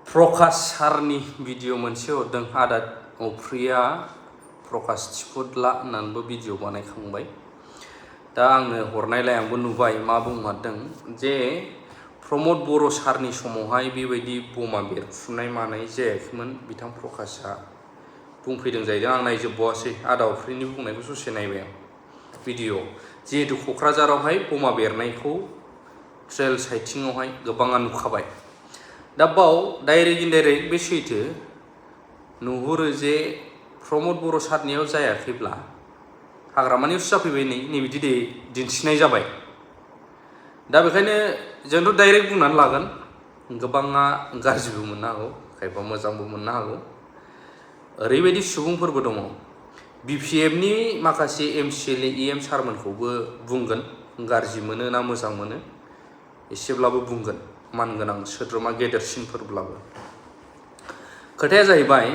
प्रकाश सारनि भिडिअ मोनसे हरदों आदा अफ्रिया प्रकाश थिफुदला होननानैबो भिडिअ बानायखांबाय। दा आंनो हरनायलाय आंबो नुबाय मा बुंमारदों जे प्रमद बर' सारनि समावहाय बेबायदि बमा बेरफ्रुनाय मानाय जायाखैमोन बिथां प्रकाशआ बुंफैदों जाहैदों। आं नायजोबबावासै आदा अफ्रिनि बुंनायखौ ससे नायबाय आं भिडिअ। जिहेतु क'क्राझारावहाय बमा बेरनायखौ ट्रेल साइटिंआवहाय गोबाङा नुखाबाय। दा बाव डाइरेक्ट इनडाइरेक्ट बे सैथो नुहुरो जे प्रमद बर' सारनियाव जायाखैब्ला हाग्रामानियावसो जाफैबाय नैबिदि दिन्थिनाय जाबाय। दा बेखायनो जोंथ' डाइरेक्ट बुंनानै लागोन, गोबाङा गाज्रिबो मोननो हागौ, खायफा मोजांबो मोननो हागौ। ओरैबायदि सुबुंफोरबो दङ BPFनि माखासे MCLA EM सारमोनखौबो बुंगोन, गाज्रि मोनो ना मोजां मोनो एसेब्लाबो बुंगोन, मानगोनां सोद्रोमा गेदेरसिनफोरब्लाबो। खोथाया जाहैबाय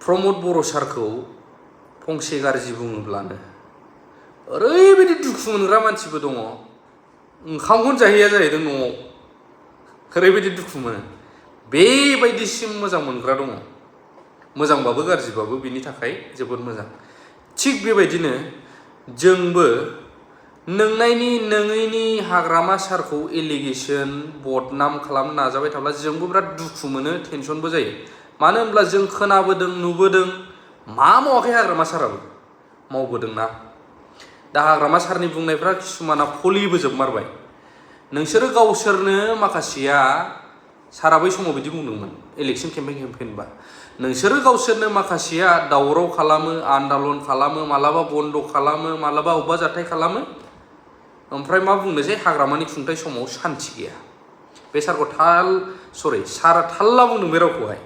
प्रमद बर' सारखौ फंसे गाज्रि बुङोब्लानो ओरैबायदि दुखु मोनग्रा मानसिबो दङ, ओंखामखौनो जाहैया जाहैदों न'आव, ओरैबायदि दुखु मोनो। बेबायदिसिम मोजां मोनग्रा दङ, मोजांबाबो गाज्रिबाबो बिनि थाखाय जोबोद मोजां। थिग बेबायदिनो जोंबो नोंनायनि नोङैनि हाग्रामा सारखौ एलिगेसन बदनाम खालामनो नाजाबाय थाब्ला जोंबो बिराद दुखु मोनो, टेनसनबो जायो। मानो होनब्ला जों खोनाबोदों, नुबोदों, मा मावाखै हाग्रामा साराबो मावबोदोंना। दा हाग्रामा सारनि बुंनायफ्रा किसुमाना फलिबो जोबमारबाय। नोंसोरो गावसोरनो माखासेया सारा बै समाव बिदि बुंदोंमोन इलेक्सन केम्पेइनबा, नोंसोरो गावसोरनो माखासेया दावराव खालामो, आन्दालन खालामो, मालाबा बन्द खालामो, मालाबा अबेबा जाथाय खालामो, ओमफ्राय मा बुंनोसै हाग्रामानि खुंथाय समाव सान्थि गैया। बे सारखौ सारा थाल्ला बुंदों बे रावखौहाय।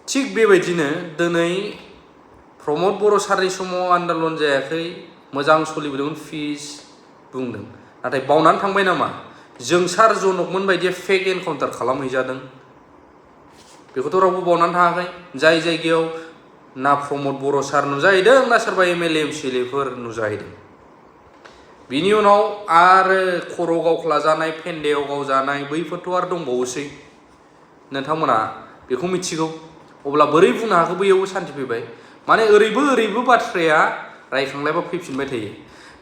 थिग बेबायदिनो दिनै प्रमद बर' सारनि समाव आन्दालन जायाखै, मोजां सोलिबोदोंमोन, फिस बुंदों। नाथाय बावनानै थांबाय नामा जों सार जनकमोन बायदि फेक एनकाउन्टार खालामहैजादों, बेखौथ' रावबो बावनानै थाङाखै। जाय जायगायाव ना प्रमद बर' सार नुजाहैदों ना सोरबा MLA MCLA फोर नुजाहैदों। बिनि उनाव आरो खर' गावख्ला जानाय, फेन्दायाव गावजानाय, बैफोरथ' आरो दंबावोसै, नोंथांमोना बेखौ मिथिगौ। अब्ला बोरै बुंनो हाखो बैयावबो सान्थि फैबाय? माने ओरैबो बाथ्राया रायखांलायबा फैफिनबाय थायो।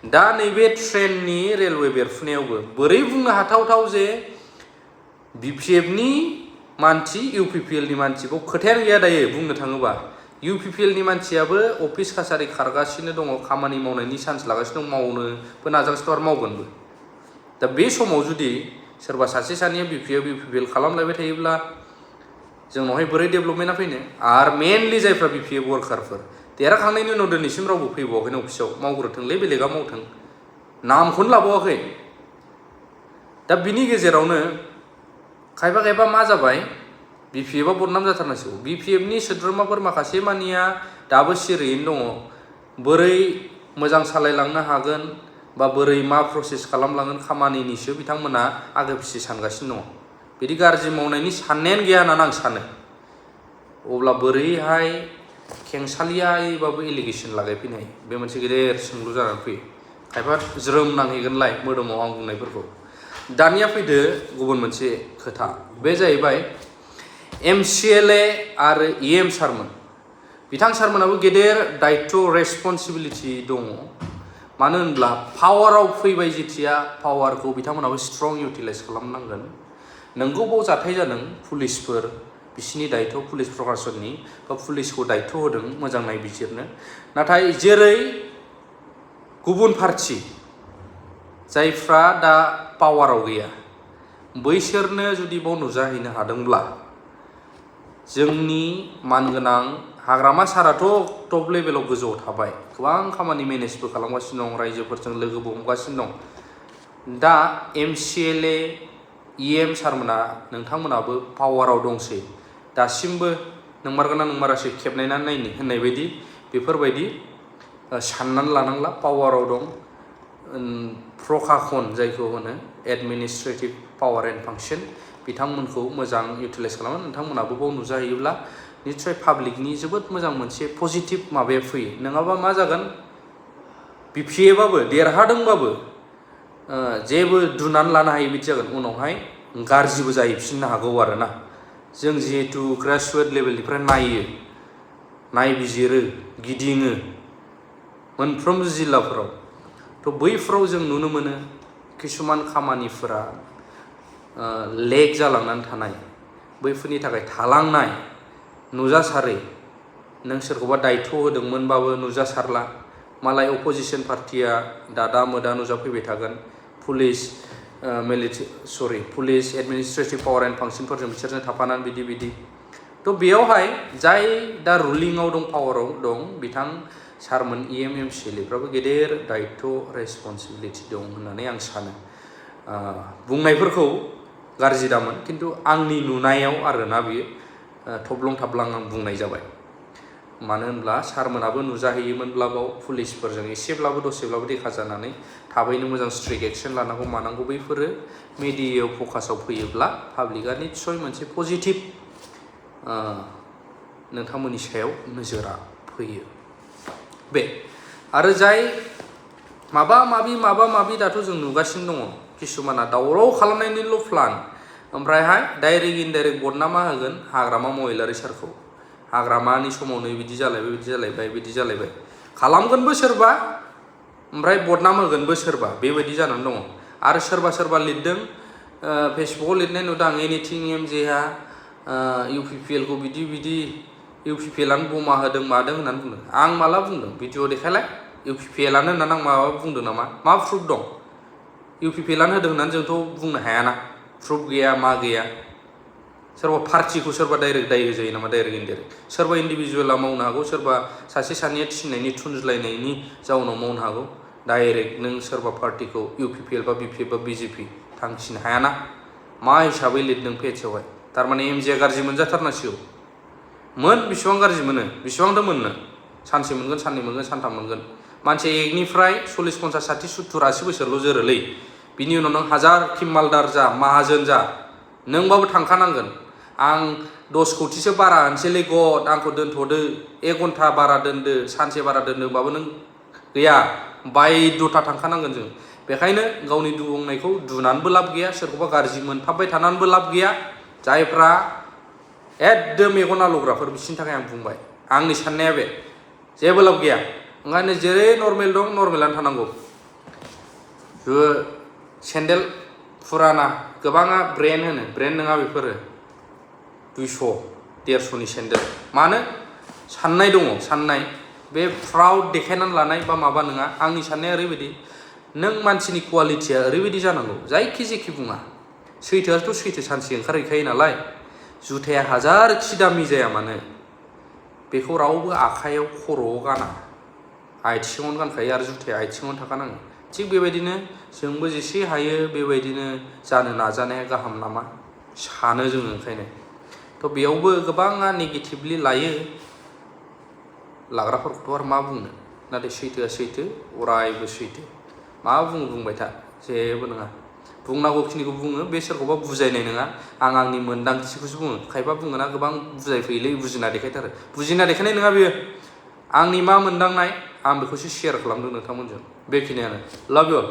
दा नैबे ट्रेननि रेलवे बेरफुनायावबो बोरै बुंनो हाथावथाव जे BPFनि मानसि, UPPLनि मानसिखौ खोथायानो गैया दायो बुंनो थाङोबा। UPPLनि मानसियाबो अफिस कासारि खारगासिनो दङ, खामानि मावनायनि चान्स लागासिनो दं, मावनोबो नाजागासिनो आरो मावगोनबो। दा बे समाव जुदि सोरबा सासे सानैया BPF UPPL खालामलायबाय थायोब्ला जोंनावहाय बोरै डेभेलपमेन्टआ फैनो? आरो मेनलि जायफ्रा BPF वार्कारफोर देरहाखांनायनि उनाव दिनैसिम रावबो फैबावाखैनो अफिसाव, मावग्रोथोंलै बेलेगा मावथों, नामखौनो लाबावाखै। दा बिनि गेजेरावनो खायफा मा जाबाय, BPFआ बदनाम जाथारनांसिगौ। BPFनि सोद्रोमाफोर माखासे मानिया दाबो सिरियैनो दङ, बोरै मोजां सालायलांनो हागोन बा बोरै मा प्रसेस खालामलांगोन खामानिनिसो बिथांमोना आगे फिसे सानगासिनो दङ। बिदि गाज्रि मावनायनि साननायानो गैया होननानै आं सानो। अब्ला बोरैहाय खेंसालियायैबाबो एलिगेसन लागायफैनो हायो? बे मोनसे गेदेर सोंलु जानानै फैयो। खायफा ज्रोम नांहैगोनलाय मोदोमाव आं बुंनायफोरखौ। दानिया फैदो गुबुन मोनसे खोथा, बे जाहैबाय MCLA आरो EM सारमोन। बिथां सारमोनाबो गेदेर दायित्व रेसपन्सिबिलिटि दङ। मानो होनब्ला पावाराव फैबाय जेथिया, पावारखौ बिथांमोनाबो स्ट्रं इउटिलाइज खालामनांगोन। नोंगौ बाव जाथाय जादों, पुलिसफोर बिसिनि दायित्व, पुलिस प्रकाशननि बा पुलिसखौ दायित्व होदों मोजां नायबिजिरनो। नाथाय जेरै गुबुन पार्टि जायफ्रा दा पावाराव गैया, बैसोरनो जुदि बाव नुजाहैनो हादोंब्ला जोंनि मानगोनां हाग्रामा साराथ' टप लेभेलाव गोजौआव थाबाय, गोबां खामानि मेनेजबो खालामगासिनो दं, रायजोफोरजों लोगोबो हमगासिनो दं। दा MCLA EM सारमोना नोंथांमोनाबो पावाराव दंसै, दासिमबो नंमारगोना नंमारासै खेबनायनानै नायनो होननाय बायदि बेफोरबायदि साननानै लानांला। पावाराव दं, प्रकाशन जायखौ होनो एडमिनिस्ट्रेटिभ पावार एन्ड फांसन, बिथांमोनखौ मोजां इउटिलाइज खालामो। नोंथांमोनाबो बाव नुजाहैयोब्ला निस्सय पाब्लिकनि जोबोद मोजां मोनसे पजिटिभ माबाया फैयो। नङाबा मा जागोन, BPFआबो देरहादोंबाबो जेबो दुनानै लानो हायै बिदि जागोन। उनावहाय गाज्रिबो जाहैफिननो हागौ आरोना जों जिहेतु ग्रेजुवेट लेभेलनिफ्राय नायबिजिरो गिदिङो मोनफ्रोमबो जिल्लाफोराव थ' बैफोराव जों नुनो मोनो किसुमान खामानिफोरा लेग जालांनानै थानाय बैफोरनि थाखाय थालांनाय नुजासारै नों सोरखौबा दायथ' होदोंमोनबाबो नुजासारला मालाय अपोजिसन पार्टिया दादा मोदा नुजाफैबाय थागोन police police administrative power and फांसनफोरजों बिसोरजों थाफानानै बिदि थ' बेयावहाय जाय दा रुलिंआव दं पावाराव दं बिथां सारमोन एमसिएलएफ्राबो गेदेर दायित्व रेसपन्सिबिलिटि दं होननानै आं सानो बुंनायफोरखौ गाज्रि दामोन खिन्थु आंनि नुनायाव आरोना बियो थब्लं थाब्लां आं बुंनाय जाबाय मानो होनब्ला सारमोनाबो नुजाहैयोमोनब्लाबो पुलिसफोरजों एसेब्लाबो दसेब्लाबो देखा जानानै थाबैनो मोजां स्ट्रिक्ट एक्सन लानांगौ मानांगौ बैफोरो मिडियायाव फकासाव फैयोब्ला पाब्लिकआ निस्सय मोनसे पजिटिभ नोंथांमोननि सायाव नोजोरा फैयो बे आरो जाय माबा माबि दाथ' जों नुगासिनो दङ किसुमाना दावराव खालामनायनिल' प्लान ओमफ्रायहाय डाइरेक्ट इनडाइरेक्ट बदनामा होगोन हाग्रामा महिलारि सारखौ हाग्रामानि समावनो बिदि जालायबाय खालामगोनबो सोरबा ओमफ्राय बदनाम होगोनबो सोरबा बेबायदि जानानै दङ आरो सोरबा लिरदों फेसबुकाव लिरनाय नुदों आं एनिथिं एमजेहा इउपिपिएलखौ बिदि इउपिपिएलानो बमा होदों मादों होननानै बुंदों आं माला बुंदों भिडिअ देखायलाय इउपिपिएलानो होननानै आं माबा बुंदों नामा मा प्रुफ दं इउपिपिएलानो होदों होननानै जोंथ' बुंनो हायाना प्रुफ गैया मा गैया सोरबा पार्टिखौ सोरबा डाइरेक्ट दाय होजायो नामा डाइरेक्ट इनडाइरेक्ट सोरबा इन्डिभिजुवेला मावनो हागौ सोरबा सासे सानैया थिननायनि थुनज्लायनायनि जाउनाव मावनो हागौ डाइरेक्ट नों सोरबा पार्टिखौ इउपिपिएल बा बिपिएफ बा बिजेपि थांखिनो हायाना मा हिसाबै लिरदों पेजआवहाय थारमाने एमजिआ गाज्रि मोनजाथारनांसिगौ बेसेबां गाज्रि मोनो बेसेबांथो मोननो सानसे मोनगोन साननै मोनगोन सानथाम मोनगोन मानसि एकनिफ्राय 40 50 60 70 80 बोसोरल' जोरोलै बिनि उनाव नों हाजारखि मालदार जा माहाजोन जा नोंबाबो थांखानांगोन आं 10 कोटिसो बारा होनसैलै गद आंखौ दोनथ'दो 1 घन्टा बारा दोनदो सानसे बारा दोनदो होनबाबो नों गैया बायद'था थांखानांगोन जों बेखायनो गावनि दुंनायखौ दुनानैबो लाब गैया सोरखौबा गाज्रि मोनथाबबाय थानानैबो लाब गैया जायफ्रा एकदम मेगन आलौग्राफोर बिसोरनि थाखाय आं बुंबाय आंनि साननाया बे जेबो लाब गैया ओंखायनो जेरै नर्मेल दं नर्मेलानो थानांगौ सेन्देल फुराना गोबाङा ब्रेन्ड नङा बेफोरो 200-150नि सेन्देल मानो साननाय दङ साननाय बे प्राउड देखायनानै लानाय बा माबा नङा आंनि साननाया ओरैबायदि नों मानसिनि क्वालिटिया ओरैबायदि जानांगौ जायखि जेखि बुङा सैथोआथ' सैथो सानसे ओंखारहैखायो नालाय जुथाया हाजारखि दामि जाया मानो बेखौ रावबो आखाइयाव खर'आव गाना आथिङावनो गानखायो आरो जुथाया आथिङावनो थाखानाङो थिग बेबायदिनो जोंबो जेसे हायो बेबायदिनो जानो नाजानाया गाहाम नामा सानो जोङो ओंखायनो थ' बेयावबो गोबाङा नेगेटिभलि लायो लाग्राफोरखौथ' आरो मा बुंनो नाथाय सैथोआ सैथो अरायबो सैथो मा बुंबाय था जेबो नङा बुंनांगौखिनिखौ बुङो बे सोरखौबा बुजायनाय नङा आं आंनि मोन्दांथिखौसो बुङो खायफा बुङोना गोबां बुजायफैयोलै बुजिना देखायथारो बुजिना देखायनाय नङा बेयो आंनि मा मोन्दांनाय आं बेखौसो शेयार खालामदों नोंथांमोनजों बेखिनियानो लाभ इउ अल